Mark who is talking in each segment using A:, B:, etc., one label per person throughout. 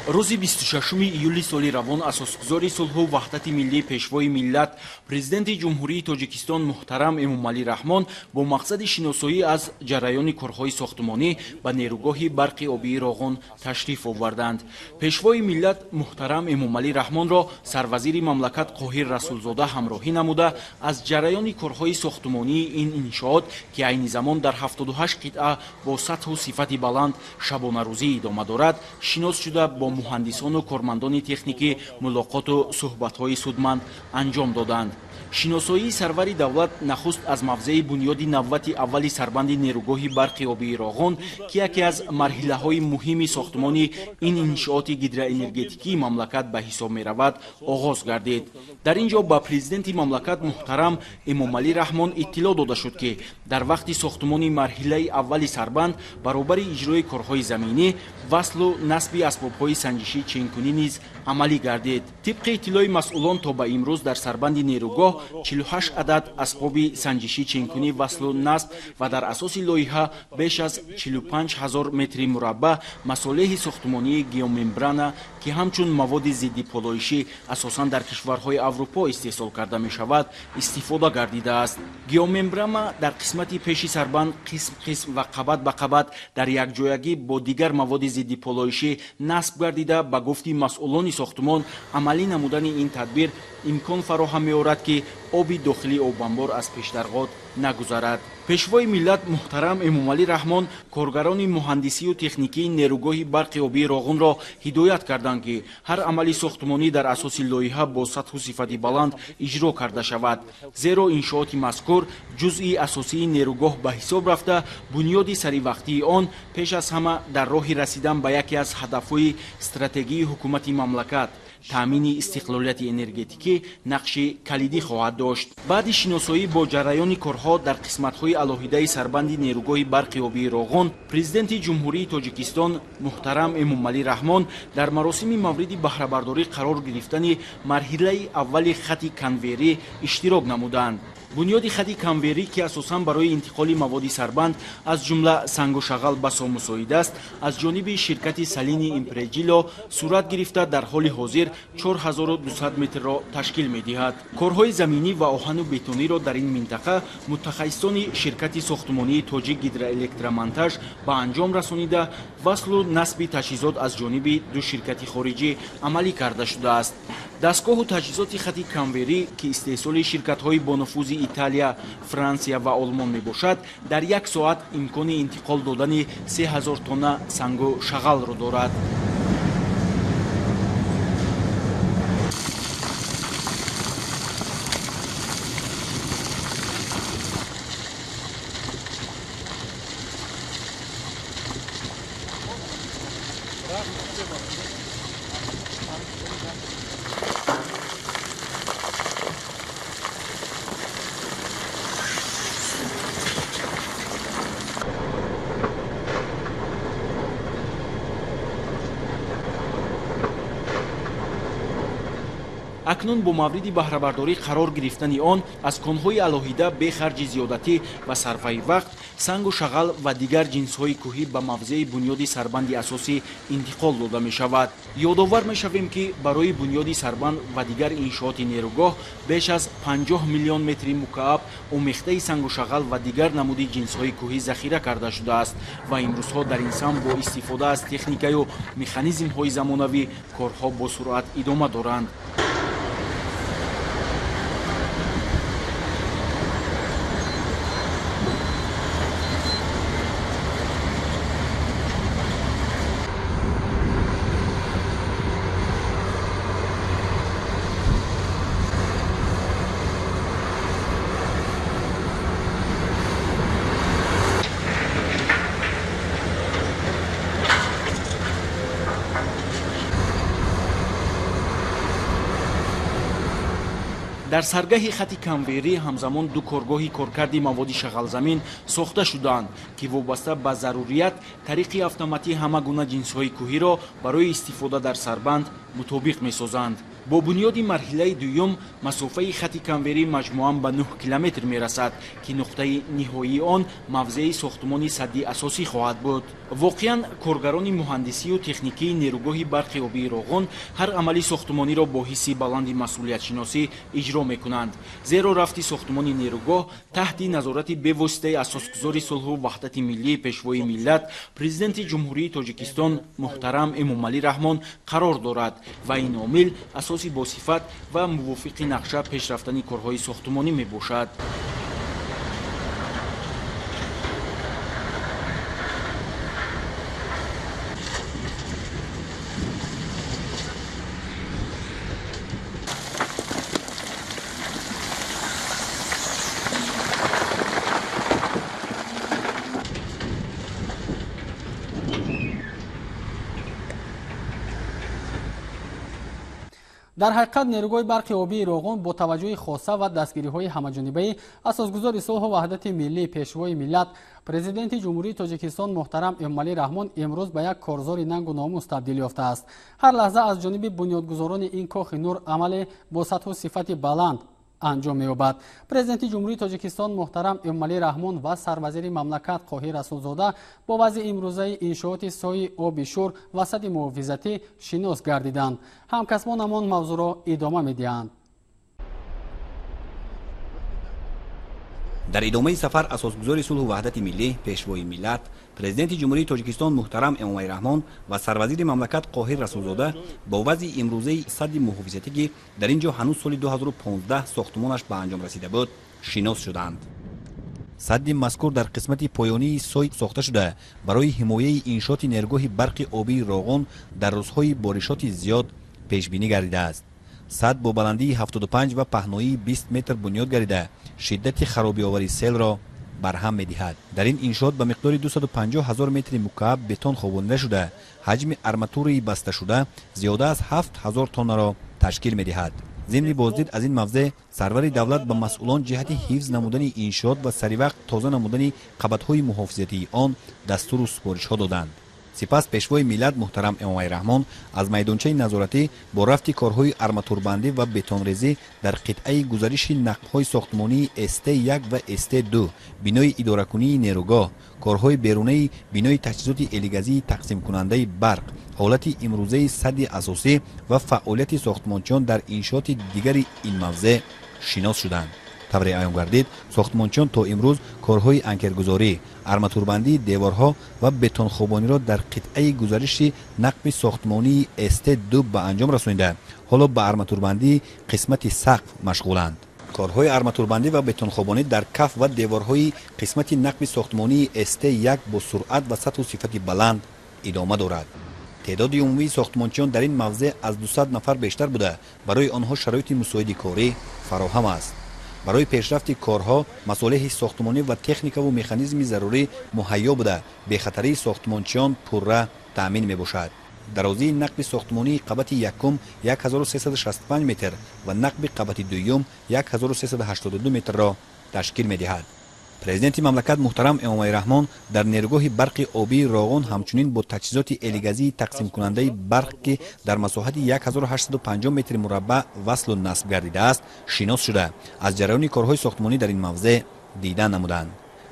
A: Рӯзи 26 июли соли равон асосгузори сулҳу ваҳдати миллӣ, пешвои миллат, президенти Ҷумҳурии Тоҷикистон муҳтарам Эмомалӣ Раҳмон бо мақсади шиносоӣ аз ҷараёни корҳои сохтмонӣ ба нерӯгоҳи барқи обии Роғун ташриф оварданд. Пешвои миллат муҳтарам Эмомалӣ Раҳмонро сарвазири мамлакат Қоҳир Расулзода ҳамроҳӣ намуда, аз ҷараёни корҳои сохтмонии ин иншоот, ки айни замон дар 78 қитъа бо сатҳу сифати баланд шабонарӯзӣ идома дорад, шинос шуда, бо муҳандисону кормандони техникӣ мулоқоту суҳбатҳои судманд анҷом доданд. Шиносоии сарвари давлат нахуст аз мавзеи бунёди навбати аввали сарбанди нерӯгоҳи барқи обии Роғун, ки яке аз марҳилаҳои муҳими сохтмони ин иншооти гидроэнергетикии мамлакат ба ҳисоб меравад, оғоз гардид. Дар ин ҷо ба президенти мамлакат муҳтарам Эмомалӣ Раҳмон иттилоъ дода шуд, ки дар вақти сохтмони марҳилаи аввали сарбанд баробари иҷрои корҳои заминӣ, васлу насби асбобҳои санҷишӣ ченкунӣ низ амалӣ гардид. Тибқи иттилои масъулон, то ба имрӯз дар сарбанди нерӯгоҳ 48 адад асбоби санҷишӣ ченкунӣ васлу насб ва дар асоси лоиҳа беш аз 45 ҳазор метри мураббаъ масолеҳи сохтмонии геомембрана, ки ҳамчун маводи зиддиполоишӣ асосан дар кишварҳои Аврупо истеҳсол карда мешавад, истифода гардидааст. Геомембрана дар қисмати пеши сарбанд қисм қисм ва қабат ба қабат дар якҷоягӣ бо дигар маводи зиддиполоишӣ насб гардида, ба гуфти масъулони сохтмон, амалӣ намудани ин тадбир имкон фароҳам меорад, ки оби дохили обанбор аз пешдарғот нагузарад. Пешвои миллат муҳтарам Эмомалӣ Раҳмон коргарони муҳандисию техникии нерӯгоҳи барқи обии Роғунро ҳидоят карданд, ки ҳар амали сохтмонӣ дар асоси лоиҳа бо сатҳу сифати баланд иҷро карда шавад, зеро иншооти мазкур ҷузъи асосии нерӯгоҳ ба ҳисоб рафта, бунёди саривақтии он пеш аз ҳама дар роҳи расидан ба яке аз ҳадафҳои стратегии ҳукумати мамлакат, таъмини истиқлолияти энергетикӣ, нақши калидӣ хоҳад дошт. Баъди шиносоӣ бо ҷараёни корҳо дар қисматҳои алоҳидаи сарбанди нерӯгоҳи барқи обии Роғун, президенти Ҷумҳурии Тоҷикистон муҳтарам Эмомалӣ Раҳмон дар маросими мавриди баҳрабардорӣ қарор гирифтани марҳилаи аввали хати конвейерӣ иштирок намуданд. Бунёди хати конвейерӣ, ки асосан барои интиқоли маводи сарбанд, аз ҷумла сангу шағал, басо мусоид аст, аз ҷониби ширкати Салини Импреҷило сурат гирифта, дар ҳоли ҳозир 4200 метрро ташкил медиҳад. Корҳои заминӣ ва оҳану бетониро дар ин минтақа мутахассисони ширкати сохтмонии Тоҷик Гидроэлектромонтаж ба анҷом расонида, васлу насби таҷҳизот аз ҷониби ду ширкати хориҷӣ амалӣ карда шудааст. Дастгоҳу таҷҳизоти хати конвейерӣ, ки истеҳсоли ширкатҳои бонуфузи Италия, Франсия ва Олмон мебошад, дар як соат имкони интиқол додани 3000 тонна сангу шағалро дорад. Акнун бо мавриди баҳрабардорӣ қарор гирифтани он аз конҳои алоҳида бе харҷи зиёдатӣ ва сарфаи вақт сангу шағал ва дигар ҷинсҳои кӯҳӣ ба мавзеи бунёди сарбанди асосӣ интиқол дода мешавад. Ёдовар мешавем, ки барои бунёди сарбанд ва дигар иншооти нерӯгоҳ беш аз 50 миллион метри мукааб омехтаи сангу шағал ва дигар намуди ҷинсҳои кӯҳӣ захира карда шудааст ва имрӯзҳо дар ин самт бо истифода аз техникаю механизмҳои замонавӣ корҳо бо суръат идома доранд. Дар саргаҳи хати конвейерӣ ҳамзамон ду коргоҳи коркарди маводи шағалзамин сохта шудаанд, ки вобаста ба зарурият тариқи автоматӣ ҳама гуна ҷинсҳои кӯҳиро барои истифода дар сарбанд мутобиқ месозанд. Бо бунёди марҳилаи дуюм масофаи хати конвейерӣ маҷмӯан ба 9 километр мерасад, ки нуқтаи ниҳоии он мавзеи сохтумони садди асосӣ хоҳад буд. Воқеан, коргарони муҳандисию техникии нерӯгоҳи барқи обии Роғун ҳар амали сохтумониро бо ҳисси баланди масъулиятшиносӣ иҷро мекунанд, зеро рафти сохтумони нерӯгоҳ таҳти назорати бевоситаи асосгузори сулҳу ваҳдати миллии Пешвои миллат, Президенти Ҷумҳурии Тоҷикистон муҳтарам Эмомалӣ Раҳмон қарор дорад ва ин омил асоси босифат ва мувофиқи нақша пеш рафтани корҳои сохтумонӣ мебошад.
B: Дар ҳақиқат, нерӯгоҳи барқи обии Роғун бо таваҷҷӯҳи хоса ва дастгириҳои ҳамаҷонибаи асосгузори сулҳу ваҳдати миллӣ, Пешвои миллат, Президенти Ҷумҳурии Тоҷикистон муҳтарам Эмомалӣ Раҳмон имрӯз ба як корзори нангу номус табдил ёфтааст. Ҳар лаҳза аз ҷониби бунёдгузорони ин кохи нур амале бо сатҳу сифати баланд анҷом меёбад. Президенти Ҷумҳурии Тоҷикистон муҳтарам Эмомалӣ Раҳмон ва сарвазири мамлакат Қоҳир Расулзода бо вазъи имрӯзаи иншооти сои оби шур ва садди муҳофизатӣ шинос гардиданд. Ҳамкасбонамон мавзӯъро идома медиҳанд.
C: Дар идомаи сафар асосгузори сулҳу ваҳдати миллӣ, Пешвои миллат, Президенти Ҷумҳурии Тоҷикистон муҳтарам Эмомалӣ Раҳмон ва сарвазири мамлакат Қоҳир Расулзода бо вазъи имрӯзаи садди муҳофизатӣ, ки дар ин ҷо ҳанӯз соли 2015 сохтумонаш ба анҷом расида буд, шинос шуданд. Садди мазкур дар қисмати поёнии сой сохта шуда, барои ҳимояи иншооти нерӯгоҳи барқи обии Роғун дар рӯзҳои боришоти зиёд пешбинӣ гардидааст. Сад бо баландии 75 ва паҳноии 20 метр бунёд гардида, шиддати харобиовари селро барҳам медиҳад. Дар ин иншоот ба миқдори 250 ҳазор метри мукааб бетон хобонида шуда, ҳаҷми арматураи басташуда зиёда аз 7 ҳазор тоннаро ташкил медиҳад. Зимни боздид аз ин мавзеъ сарвари давлат ба масъулон ҷиҳати ҳифз намудани иншоот ва саривақт тоза намудани қабатҳои муҳофизатии он дастуру супоришҳо доданд. Сипас Пешвои миллат муҳтарам Эмомалӣ Раҳмон аз майдончаи назоратӣ бо рафти корҳои арматурбандӣ ва бетонрезӣ дар қитъаи гузариши нақбҳои сохтмонии СТ1 ва СТ2 бинои идоракунии нерӯгоҳ, корҳои берунаи бинои таҷҳизоти элегазии тақсимкунандаи барқ, ҳолати имрӯзаи садди асосӣ ва фаъолияти сохтмончиён дар иншооти дигари ин мавзеъ шинос шуданд. Тавре аён гардид, сохтмончиён то имрӯз корҳои анкергузорӣ, арматурбандии деворҳо ва бетонхобониро дар қитъаи гузариши нақби сохтмонии СТ2 ба анҷом расонида, ҳоло ба арматурбандии қисмати сақф машғуланд. Корҳои арматурбандӣ ва бетонхобонӣ дар каф ва деворҳои қисмати нақби сохтмонии СТ1 бо суръат ва сатҳу сифати баланд идома дорад. Теъдоди умумии сохтмончиён дар ин мавзеъ аз 200 нафар бештар буда, барои онҳо шароити мусоиди корӣ фароҳам аст. Барои пешрафти корҳо масолеҳи сохтмонӣ ва техникаву механизми зарурӣ муҳайё буда, бехатарии сохтмончиён пурра таъмин мебошад. Дарозии нақби сохтмонии қабати якум 1365 метр ва нақби қабати дуюм 1382 метрро ташкил медиҳад. Президенти мамлакат муҳтарам Эмомалӣ Раҳмон дар нерӯгоҳи барқи обии Роғун ҳамчунин бо таҷҳизоти элегазии тақсимкунандаи барқ, ки дар масоҳати 1850 метри мураббаъ васлу насб гардидааст, шинос шуда, аз ҷараёни корҳои сохтмонӣ дар ин мавзеъ дида намуданд.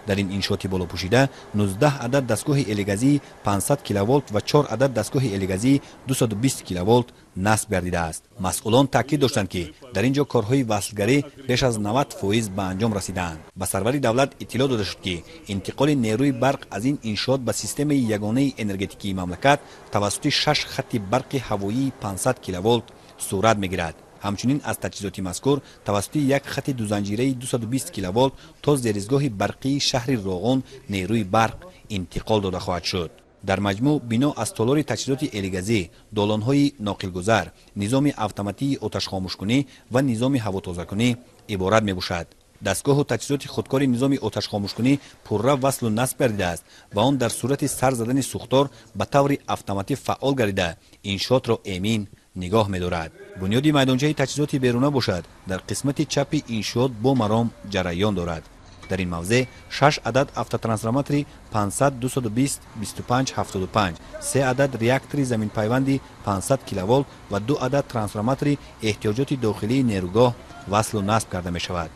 C: Дар ин иншооти болопӯшида 19 адад дастгоҳи элегазии 500 киловолт ва 4 адад дастгоҳи элегазии 220 киловолт насб гардидааст. Масъулон таъкид доштанд, ки дар ин ҷо корҳои васлгарӣ беш аз 90% ба анҷом расидаанд. Ба сарвари давлат иттилоъ дода шуд, ки интиқоли нерӯи барқ аз ин иншоот ба системаи ягонаи энергетикии мамлакат тавассути 6 хатти барқи ҳавоии 500 киловолт сурат мегирад. Ҳамчунин аз таҷҳизоти мазкур тавассути як хати дузанҷираи 220 киловолт то зеризгоҳи барқии шаҳри Роғун нерӯи барқ интиқол дода хоҳад шуд. Дар маҷмӯъ бино аз толори таҷҳизоти элегазӣ, долонҳои ноқилгузар, низоми автоматии оташхомӯшкунӣ ва низоми ҳавотозакунӣ иборат мебошад. Дастгоҳу таҷҳизоти худкори низоми оташхомӯшкунӣ пурра васлу насб гардидааст ва он дар сурати сар задани сӯхтор ба таври автоматӣ фаъол гардида, иншоотро эмин нигоҳ медорад. Бунёди майдончаи таҷҳизоти беруна бошад, дар қисмати чапи иншоот бо маром ҷараён дорад. Дар ин мавзеъ 6 адад автотрансформатори 500 220 25 75, 3 адад реактори заминпайванди 500 киловолт ва 2 адад трансформатори эҳтиёҷоти дохилии нерӯгоҳ васлу насб карда мешавад.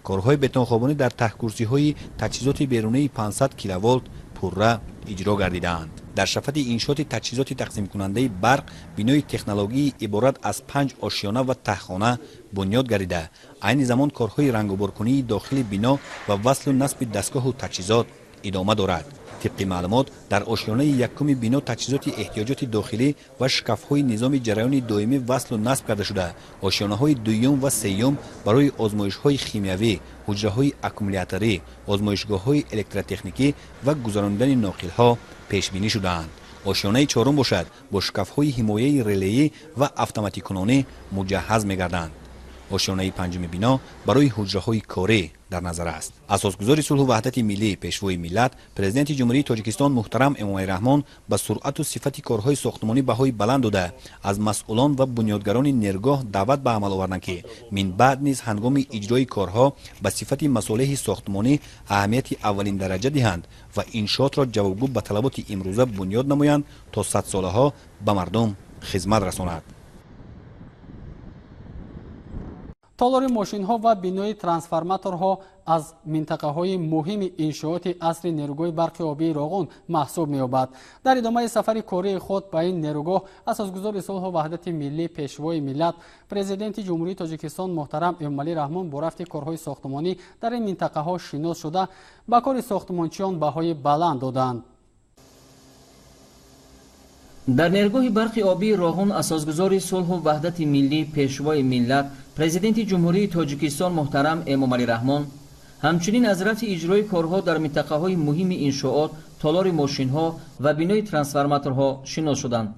C: Корҳои бетонхобонӣ дар таҳкурсиҳои таҷҳизоти берунаи 500 киловолт пурра иҷро гардидаанд. Дар шафати иншооти таҷҳизоти тақсимкунандаи барқ бинои технологии иборат аз 5 ошёна ва таҳхона бунёд гардида, айни замон корҳои рангуборкунии дохили бино ва васлу насби дастгоҳу таҷҳизот идома дорад. Тибқи маълумот, дар ошёнаи якуми бино таҷҳизоти эҳтиёҷоти дохилӣ ва шкафҳои низоми ҷараёни доимӣ васлу насб карда шуда, ошёнаҳои дуюм ва сеюм барои озмоишҳои химиявӣ, ҳуҷраҳои аккумуляторӣ, озмоишгоҳҳои электротехникӣ ва гузаронидани ноқилҳо пешбинӣ шудаанд. Ошёнаи чорум бошад, бо шкафҳои ҳимояи релеӣ ва автоматикунонӣ муҷаҳҳаз мегарданд. Ошёнаи панҷуми бино барои ҳуҷраҳои корӣ дар назар аст. Асосгузори сулҳу ваҳдати миллӣ, пешвои миллат, Президенти Ҷумҳурии Тоҷикистон муҳтарам Эмомалӣ Раҳмон ба суръату сифати корҳои сохтмонӣ баҳои баланд дода, аз масъулон ва бунёдгарони нерӯгоҳ даъват ба амал оварданд, ки минбаъд низ ҳангоми иҷрои корҳо ба сифати масолеҳи сохтмонӣ аҳамияти аввалин дараҷа диҳанд ва иншоотро ҷавобгӯ ба талаботи имрӯза бунёд намоянд, то садсолаҳо ба мардум хизмат расонад.
B: Толори мошинҳо ва бинои трансформаторҳо аз минтақаҳои муҳими иншооти асри нерӯгоҳи барқи обии Роғун маҳсуб меёбад. Дар идомаи сафари кории худ ба ин нерӯгоҳ асосгузори сулҳу ваҳдати миллӣ, пешвои миллат, Президенти Ҷумҳурии Тоҷикистон муҳтарам Эмомалӣ Раҳмон бо рафти корҳои сохтмонӣ дар ин минтақаҳо шинос шуда, ба кори сохтмончиён баҳои баланд доданд.
D: Дар нерӯгоҳи барқи обии Роғун асосгузори сулҳу ваҳдати миллӣ, пешвои миллат, Президенти Ҷумҳурии Тоҷикистон муҳтарам Эмомалӣ Раҳмон ҳамчунин аз рафти иҷрои корҳо дар минтақаҳои муҳими иншоот, толори мошинҳо ва бинои трансформаторҳо шинос шуданд.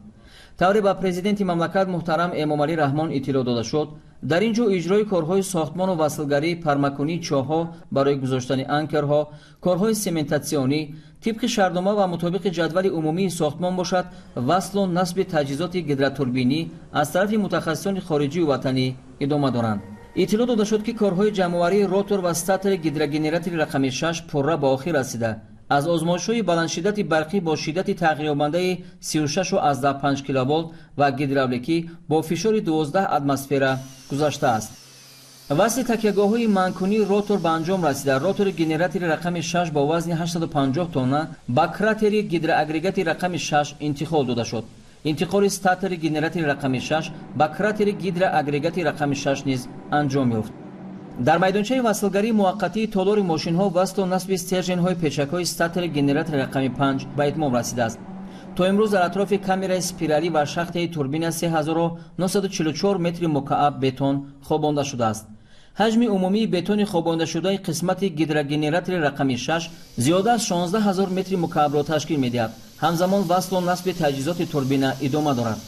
D: Тавре ба президенти мамлакат муҳтарам Эмомалӣ Раҳмон иттилоъ дода шуд, дар ин ҷо иҷрои корҳои сохтмону васлгарӣ, пармакунии чоҳҳо барои гузоштани анкерҳо, корҳои сементатсионӣ тибқи шартнома ва мутобиқи ҷадвали умумии сохтмон бошад, васлу насби таҷҳизоти гидротурбинӣ аз тарафи мутахассисони хориҷию ватанӣ идома доранд. Иттилоъ дода шуд, ки корҳои ҷамъоварии ротор ва статори гидрогенератори рақами 6 пурра ба охир расида, аз озмоишҳои баландшиддати барқӣ бо шиддати тағйирёбандаи 36,5 киловолт ва гидравликӣ бо фишори 12 атмосфера гузаштааст. Васли такягоҳҳои манъкунии ротор ба анҷом расида, ротори генератори рақами 6 бо вазни 850 тонна ба кратери гидроагрегати рақами 6 интиқол дода шуд. Интиқоли статори генератори рақами 6 ба кратери гидроагрегати рақами 6 низ анҷом ёфт. Дар майдончаи васлгарии муваққатии толори мошинҳо васлу насби стерженҳои печакҳои статори генератори рақами 5 ба итмом расидааст. То имрӯз дар атрофи камераи спиралӣ ва шахтаи турбина 3944 метри мукааб бетон хобонда шудааст. Ҳаҷми умумии бетони хобондашудаи қисмати гидрогенератори рақами 6 зиёда аз 16 000 метри мукаабро ташкил медиҳад. Ҳамзамон васлу насби таҷҳизоти турбина идома дорад.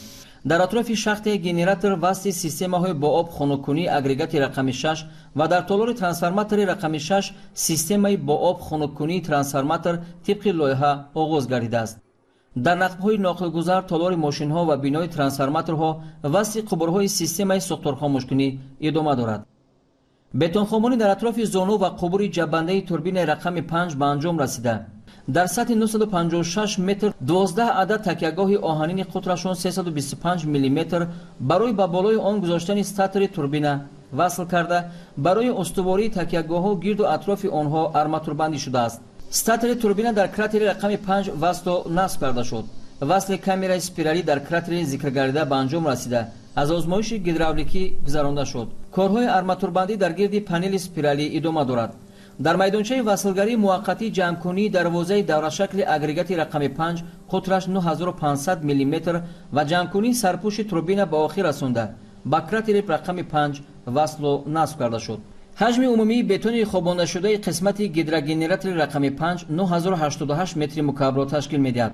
D: Дар атрофи шахтаи генератор васли системаҳои бо об хунуккунии агрегати рақами 6 ва дар толори трансформатори рақами 6 системаи бо об хунуккунии трансформатор тибқи лоиҳа оғоз гардидааст. Дар нақбҳои ноқилгузар, толори мошинҳо ва бинои трансформаторҳо васли қубурҳои системаи сӯхторхомӯшкунӣ идома дорад. Бетонхобонӣ дар атрофи зону ва қубури ҷаббандаи турбинаи рақами 5 ба анҷом расида, дар сатҳи 956 метр 12 адад такягоҳи оҳанини қутрашон 325 мм барои ба болои он гузоштани статори турбина васл карда, барои устувории такягоҳҳо гирду атрофи онҳо арматурбандӣ шудааст. Статори турбина дар кратери рақами 5 васлу насб карда шуд. Васли камераи спиралӣ дар кратери зикргардида ба анҷом расида, аз озмоиши гидравликӣ гузаронда шуд. Корҳои арматурбандӣ дар гирди панели спиралӣ идома дорад. Дар майдончаи васлгарии муваққатии ҷамъкунии дарвозаи даврашакли агрегати рақами 5 қутраш 9500 мм ва ҷамъкунии сарпӯши турбина ба охир расонда, ба кратери рақами 5 васлу насб карда шуд. Ҳаҷми умумии бетони хобондашудаи қисмати гидрогенератори рақами 5 9088 метри мукаабро ташкил медиҳад.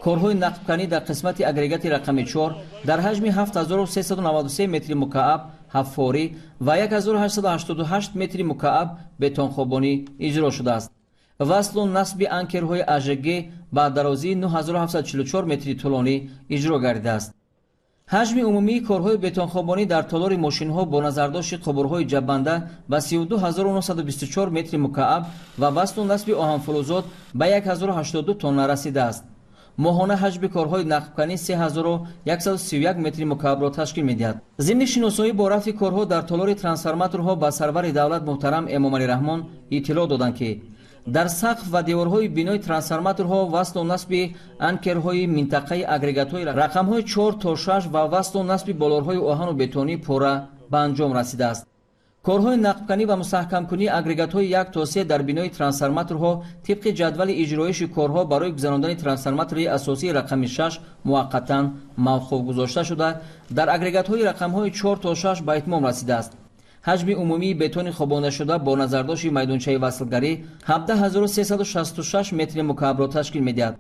D: Корҳои нақбканӣ дар қисмати агрегати рақами 4 дар ҳаҷми 7393 метри мукааб ҳаффорӣ ва 1888 метри мукааб бетонхобонӣ иҷро шудааст. Васлу насби анкерҳои АЖГ ба дарозии 9744 метри тӯлонӣ иҷро гардидааст. Ҳаҷми умумии корҳои бетонхобонӣ дар толори мошинҳо бо назардошти қубурҳои ҷаббанда ба 32924 метри мукааб ва васлу насби оҳанфулӯзот ба 1082 тонна расидааст. Моҳона ҳаҷми корҳои нақбканӣ 3131 метри мукаабро ташкил медиҳад. Зимни шиносоӣ бо рафти корҳо дар толори трансформаторҳо ба сарвари давлат муҳтарам Эмомалӣ Раҳмон иттилоъ доданд, ки дар сақф ва деворҳои бинои трансформаторҳо васлу насби анкерҳои минтақаи агрегатҳои рақамҳои 4 то 6 ва васлу насби болорҳои оҳану бетонӣ пурра ба анҷом расидааст. Корҳои нақбканӣ ва мустаҳкамкунии агрегатҳои 1 то 3 дар бинои трансформаторҳо тибқи ҷадвали иҷроиши корҳо барои гузарондани трансформатори асосии рақами 6 муваққатан мавқуф гузошта шуда, дар агрегатҳои рақамҳои 4 то 6 ба итмом расидааст. Ҳаҷми умумии бетони хобондашуда бо назардошти майдончаи васлгарӣ 17366 метри мукаабро ташкил медиҳад.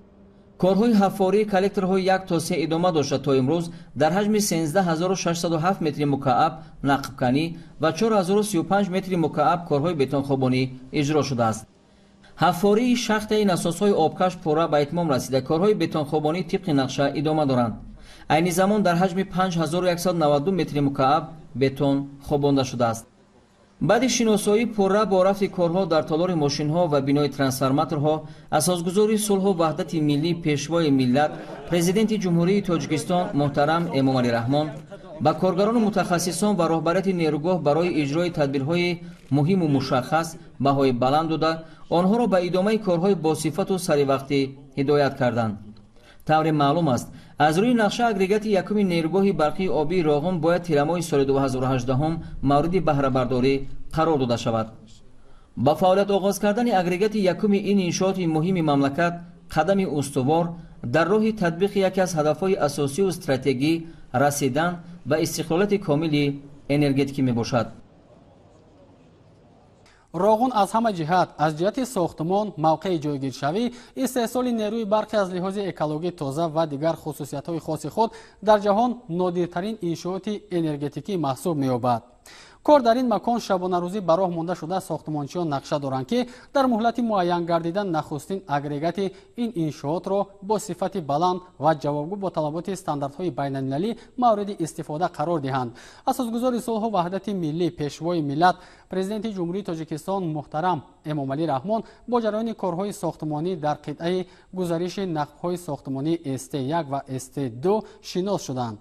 D: Корҳои ҳаффории коллекторҳои 1 то 3 идома дошта, то имрӯз дар ҳаҷми 13607 метри мукааб нақбканӣ ва 4035 метри мукааб корҳои бетонхобонӣ иҷро шудааст. Ҳаффории шахтаи насосҳои обкаш пурра ба итмом расида, корҳои бетонхобонӣ тибқи нақша идома доранд. Айни замон дар ҳаҷми 5192 метри мукааб бетон хобонда шудааст. Баъди шиносоӣ пурра бо рафти корҳо дар толори мошинҳо ва бинои трансформаторҳо асосгузори сулҳу ваҳдати миллӣ, Пешвои миллат, Президенти Ҷумҳурии Тоҷикистон муҳтарам Эмомалӣ Раҳмон ба коргарону мутахассисон ва роҳбарияти нерӯгоҳ барои иҷрои тадбирҳои муҳиму мушаххас баҳои баланд дода, онҳоро ба идомаи корҳои босифату саривақтӣ ҳидоят карданд. Тавре маълум аст, аз рӯи нақша агрегати якуми нерӯгоҳи барқии обии Роғун бояд тирамоҳи соли 2018 мавриди баҳрабардорӣ қарор дода шавад. Ба фаъолият оғоз кардани агрегати якуми ин иншооти муҳими мамлакат қадами устувор дар роҳи татбиқи яке аз ҳадафҳои асосию стратегӣ расидан ба истиқлолияти комили энергетикӣ мебошад.
B: Роғун аз ҳама ҷиҳат, аз ҷиҳати сохтмон, мавқеи ҷойгиршавӣ, истеҳсоли нерӯи барқи аз лиҳози экологӣ тоза ва дигар хусусиятҳои хоси худ дар ҷаҳон нодиртарин иншооти энергетикӣ маҳсуб меёбад. Кор дар ин макон шабонарӯзӣ ба роҳ монда шуда, сохтмончиён нақша доранд, ки дар муҳлати муайян гардида нахустин агрегати ин иншоотро бо сифати баланд ва ҷавобгӯ бо талаботи стандартҳои байналмилалӣ мавриди истифода қарор диҳанд. Асосгузори сулҳу ваҳдати миллӣ, Пешвои миллат, Президенти Ҷумҳурии Тоҷикистон муҳтарам Эмомалӣ Раҳмон бо ҷараёни корҳои сохтмонӣ дар қитъаи гузариши нақбҳои сохтмонии СТ1 ва СТ2 шинос шуданд.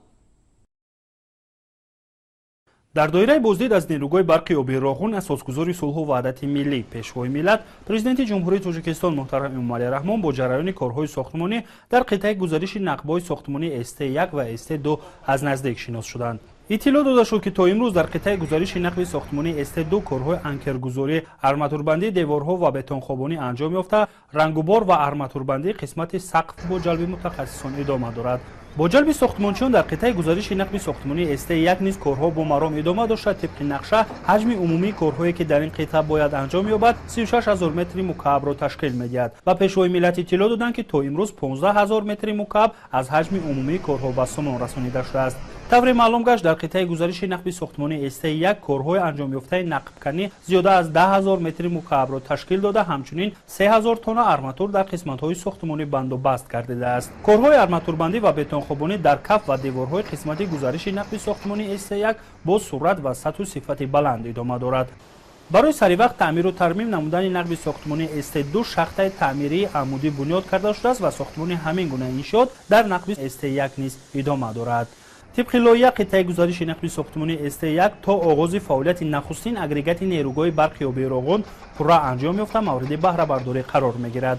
E: Дар доираи боздид аз нерӯгоҳи барқи обии Роғун асосгузори сулҳу ваҳдати миллӣ, Пешвои миллат, Президенти Ҷумҳурии Тоҷикистон муҳтарам Эмомалӣ Раҳмон бо ҷараёни корҳои сохтмонӣ дар қитъаи гузариши нақбҳои сохтмонии СТ1 ва СТ2 аз наздик шинос шуданд. Иттилоъ дода шуд, ки то имрӯз дар қитъаи гузариши нақби сохтмонии СТ2 корҳои анкергузорӣ, арматурбандии деворҳо ва бетонхобонӣ анҷом ёфта, рангубор ва арматурбандии қисмати сақф бо ҷалби мутахассисон идома дорад. Бо ҷалби сохтмончиён дар қитъаи гузариши нақби сохтмонии СТ1 низ корҳо бо маром идома дошта, тибқи нақша ҳаҷми умумии корҳое ки дар ин қитъа бояд анҷом ёбад 36 000 метри мукаабро ташкил медиҳад. Ба Пешвои миллат иттилоъ доданд, ки то имрӯз 15 000 метри мукааб аз ҳаҷми умумии корҳо ба сомон расонида шудааст. Тавре маълум гашт, дар қитъаи гузариши нақби сохтмонии СТ1 корҳои анҷомёфтаи нақбканӣ зиёда аз 10 000 метри мукаабро ташкил дода, ҳамчунин 3000 тонна арматур дар қисматҳои сохтмонӣ банду баст гардидааст. Корҳои арматурбандӣ ва бетонхобонӣ дар каф ва деворҳои қисмати гузариши нақби сохтмонии СТ1 бо суръат ва сатҳу сифати баланд идома дорад. Барои саривақт таъмиру тармим намудани нақби сохтмонии СТ2 шахтаи таъмирии амудӣ бунёд карда шудааст ва сохтмони ҳамин гуна иншоот дар нақби СТ1 низ идома дорад. Тибқи лоиҳа, қитъаи гузариши нақби сохтмонии СТ1 то оғози фаъолияти нахустин агрегати нерӯгоҳи барқи обии Роғун пурра анҷом ёфта, мавриди баҳрабардорӣ қарор мегирад.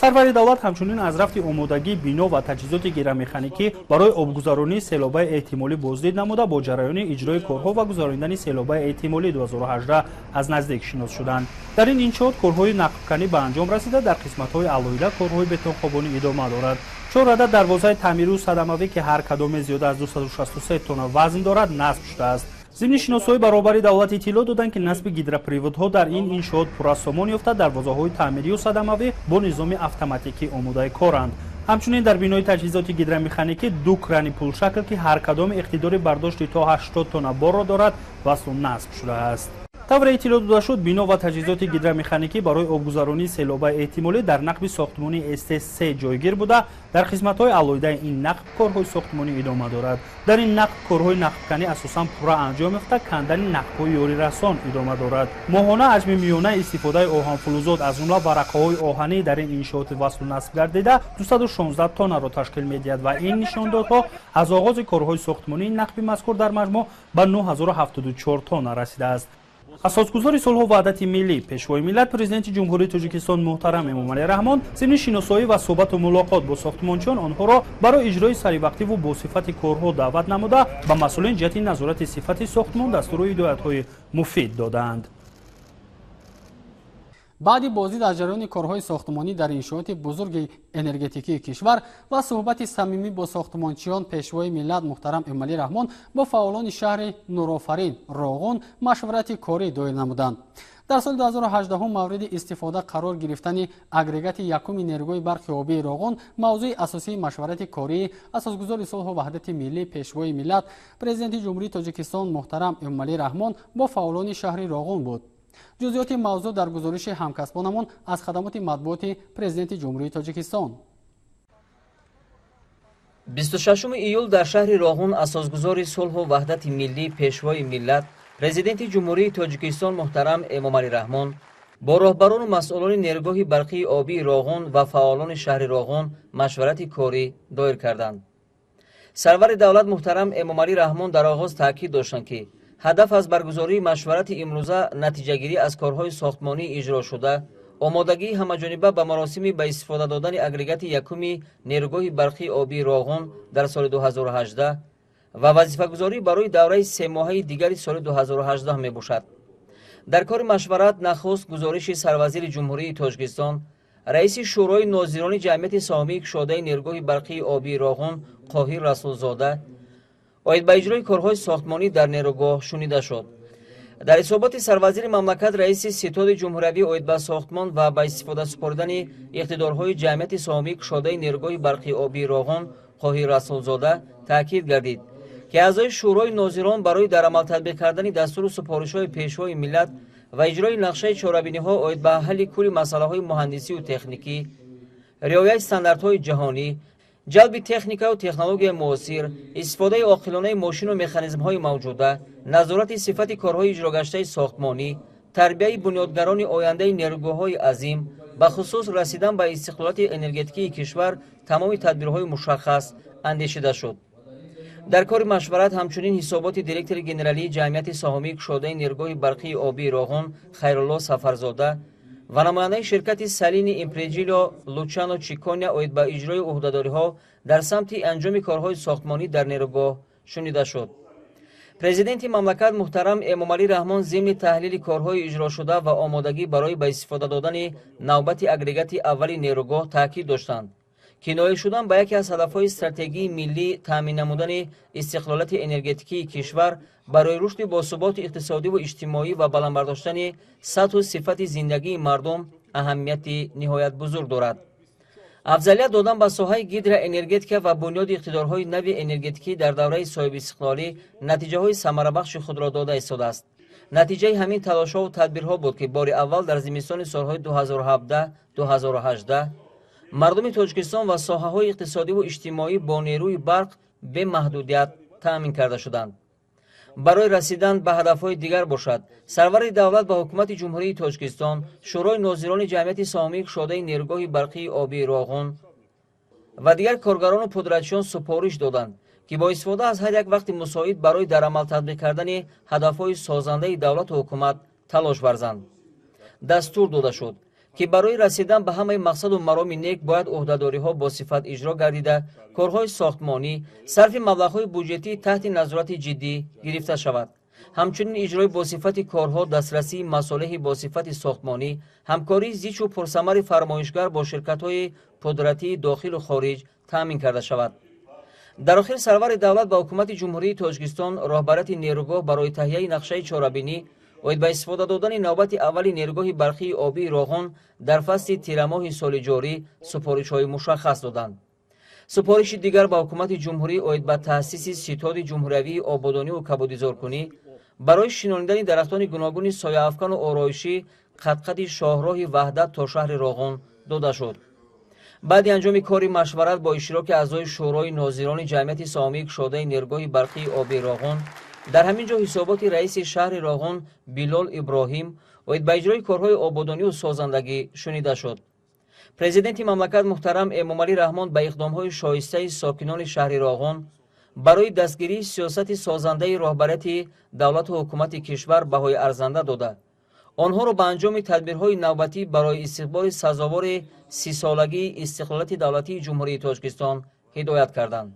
E: Сарвари давлат ҳамчунин аз рафти омодагии бино ва таҷҳизоти гидромеханикӣ барои обгузаронии селобаи эҳтимолӣ боздид намуда, бо ҷараёни иҷрои корҳо ва гузаронидани селобаи эҳтимолӣ 2018 аз наздик шинос шуданд. Дар ин иншоот корҳои нақбканӣ ба анҷом расида, дар қисматҳои алоҳида корҳои бетонхобонӣ идома дорад. Чор адад дарвозаи таъмирию садамавӣ, ки ҳар кадоме зиёда аз 263 тонна вазн дорад, насб шудааст. Зимни шиносоӣ ба роҳбари давлат иттилоъ доданд, ки насби гидроприводҳо дар ин иншоот пурра сомон ёфта, дарвозаҳои таъмирию садамавӣ бо низоми автоматикӣ омодаи коранд. Ҳамчунин дар бинои таҷҳизоти гидромеханикӣ ду крани пулшакл, ки ҳар кадоми иқтидори бардошти то 80 тонна борро дорад, васлу насб шудааст. Тавре иттилоъ дода шуд, бино ва таҷҳизоти гидромеханикӣ барои обгузаронии селобаи эҳтимолӣ дар нақби сохтмонии СТ-3 ҷойгир буда, дар қисматҳои алоҳидаи ин нақб корҳои сохтмонӣ идома дорад. Дар ин нақб корҳои нақбканӣ асосан пурра анҷом ёфта, кандани нақбҳои ёрирасон идома дорад. Моҳона ҳаҷми миёнаи истифодаи оҳанфулӯзот, аз ҷумла варақаҳои оҳанӣ дар ин иншооти васлу насб гардида 216 тоннаро ташкил медиҳад ва ин нишондодҳо аз оғози корҳои сохтмонии нақби мазкур дар маҷмӯъ ба 9074 тонна расидааст. Асосгузори сулҳу ваҳдати миллӣ, Пешвои миллат, Президенти Ҷумҳурии Тоҷикистон муҳтарам Эмомалӣ Раҳмон зимни шиносоӣ ва суҳбату мулоқот бо сохтмончиён онҳоро барои иҷрои саривақтиву босифати корҳо даъват намуда, ба масъулин ҷиҳати назорати сифати сохтмон дастуру ҳидоятҳои муфид додаанд.
B: Баъди боздид аз ҷараёни корҳои сохтмонӣ дар иншооти бузурги энергетикии кишвар ва суҳбати самимӣ бо сохтмончиён, Пешвои миллат муҳтарам Эмомалӣ Раҳмон бо фаъолони шаҳри Нурофарин Роғун машварати корӣ доир намуданд. Дар соли 2018 мавриди истифода қарор гирифтани агрегати якуми нерӯгоҳи барқи обии Роғун мавзӯи асосии машварати кории асосгузори сулҳу ваҳдати миллӣ, Пешвои миллат, Президенти Ҷумҳурии Тоҷикистон муҳтарам Эмомалӣ Раҳмон бо фаъолони шаҳри Роғун буд. Ҷузъиёти мавзӯъ дар гузориши ҳамкасбонамон аз хадамоти матбуоти Президенти Ҷумҳурии Тоҷикистон.
D: 26 июл дар шаҳри Роғун асосгузори сулҳу ваҳдати миллӣ, Пешвои миллат, Президенти Ҷумҳурии Тоҷикистон муҳтарам Эмомалӣ Раҳмон бо роҳбарону масъулони нерӯгоҳи барқии обии Роғун ва фаъолони шаҳри Роғун машварати корӣ доир карданд. Сарвари давлат муҳтарам Эмомалӣ Раҳмон дар оғоз таъкид доштанд, ки ҳадаф аз баргузории машварати имрӯза натиҷагирӣ аз корҳои сохтмонӣ иҷрошуда, омодагии ҳамаҷониба ба маросими ба истифода додани агрегати якуми нерӯгоҳи барқии обии Роғун дар соли 2018 ва вазифагузорӣ барои давраи семоҳаи дигари соли 2018 мебошад. Дар кори машварат нахуст гузориши сарвазири Ҷумҳурии Тоҷикистон, раиси Шӯрои нозирони ҷамъияти саҳомии кушодаи нерӯгоҳи барқии обии Роғун Қоҳир Расулзода оид ба иҷрои корҳои сохтмонӣ дар нерӯгоҳ шунида шуд. Дар ҳисоботи сарвазири мамлакат раиси ситоди ҷумҳуриявӣ оид ба сохтмон ва ба истифода супоридани иқтидорҳои ҷамъияти саҳомии кушодаи нерӯгоҳи барқии обии Роғун Қоҳир Расулзода таъкид гардид, ки аъзои Шӯрои нозирон барои дар амал татбиқ кардани дастуру супоришҳои Пешвои миллат ва иҷрои нақшаи чорабиниҳо оид ба ҳалли кулли масъалаҳои муҳандисию техникӣ, риояи стандартҳои ҷаҳонӣ, ҷалби техникаву технологияи муосир, истифодаи оқилонаи мошину механизмҳои мавҷуда, назорати сифати корҳои иҷрогаштаи сохтмонӣ, тарбияи бунёдгарони ояндаи нерӯгоҳҳои азим, бахусус расидан ба истиқлолияти энергетикии кишвар тамоми тадбирҳои мушаххас андешида шуд. Дар кори машварат ҳамчунин ҳисоботи директори генералии ҷамъияти саҳомии кушодаи нерӯгоҳи барқии обии Роғун Хайрулло Сафарзода ва намояндаи ширкати Салини Импрежилио Лучано Чиконя оид ба иҷрои ӯҳдадориҳо дар самти анҷоми корҳои сохтмонӣ дар нерӯгоҳ шунида шуд. Президенти мамлакат муҳтарам Эмомалӣ Раҳмон зимни таҳлили корҳои иҷрошуда ва омодагӣ барои ба истифода додани навбати агрегати аввали нерӯгоҳ таъкид доштанд, ки ноил шудан ба яке аз ҳадафҳои стратегии миллӣ таъмин намудани истиқлолияти энергетикии кишвар барои рушди босуботи иқтисодиву иҷтимоӣ ва баланд бардоштани сатҳу сифати зиндагии мардум аҳамияти ниҳоят бузург дорад. Афзалият додан ба соҳаи гидроэнергетика ва бунёди иқтидорҳои нави энергетикӣ дар давраи соҳибистиқлолӣ натиҷаҳои самарабахши худро дода истодааст. Натиҷаи ҳамин талошҳову тадбирҳо буд, ки бори аввал дар зимистони солҳои 2017-2018 мардуми Тоҷикистон ва соҳаҳои иқтисодиву иҷтимоӣ бо нерӯи барқ бемаҳдудият таъмин карда шуданд. Барои расидан ба ҳадафҳои дигар бошад, сарвари давлат ба Ҳукумати Ҷумҳурии Тоҷикистон, Шӯрои нозирони ҷамъияти саҳомии кушодаи нерӯгоҳи барқии обии Роғун ва дигар коргарону пудратчиён супориш доданд, ки бо истифода аз ҳар як вақти мусоид барои дар амал татбиқ кардани ҳадафҳои созандаи давлату ҳукумат талош варзанд. Дастур дода шуд, ки барои расидан ба ҳамаи мақсаду мароми нек бояд ӯҳдадориҳо бо сифат иҷро гардида, корҳои сохтмонӣ, сарфи маблағҳои буҷетӣ таҳти назорати ҷиддӣ гирифта шавад. Ҳамчунин иҷрои босифати корҳо, дастрасии масолеҳи босифати сохтмонӣ, ҳамкории зичу пурсамари фармоишгар бо ширкатҳои пудратии дохилу хориҷ таъмин карда шавад. Дар охир сарвари давлат ба Ҳукумати Ҷумҳурии Тоҷикистон роҳбарияти нерӯгоҳ барои таҳияи нақшаи чорабинӣ оид ба истифода додани навбати аввали нерӯгоҳи барқии обии Роғун дар фасли тирамоҳи соли ҷорӣ супоришҳои мушаххас доданд. Супориши дигар ба Ҳукумати Ҷумҳурӣ оид ба таъсиси ситоди ҷумҳуриявии ободониву кабудизоркунӣ Барои шинонидани дарахтони гуногуни сояафкану ороишӣ қадқади шоҳроҳи Ваҳдат то шаҳри Роғун дода шуд. Баъди анҷоми кори машварат бо иштироки аъзои Шӯрои нозирони ҷамъияти саҳомии кушодаи нерӯгоҳи барқии обии Роғун, дар ҳамин ҷо ҳисоботи раиси шаҳри Роғун Билол Иброҳим оид ба иҷрои корҳои ободонию созандагӣ шунида шуд. Президенти мамлакат муҳтарам Эмомалӣ Раҳмон ба иқдомҳои шоистаи сокинони шаҳри Роғун барои дастгирии сиёсати созандаи роҳбарияти давлату ҳукумати кишвар баҳои арзанда дода, онҳоро ба анҷоми тадбирҳои навбатӣ барои истиқболи сазовори 30-солагии истиқлолияти давлатии Ҷумҳурии Тоҷикистон ҳидоят карданд.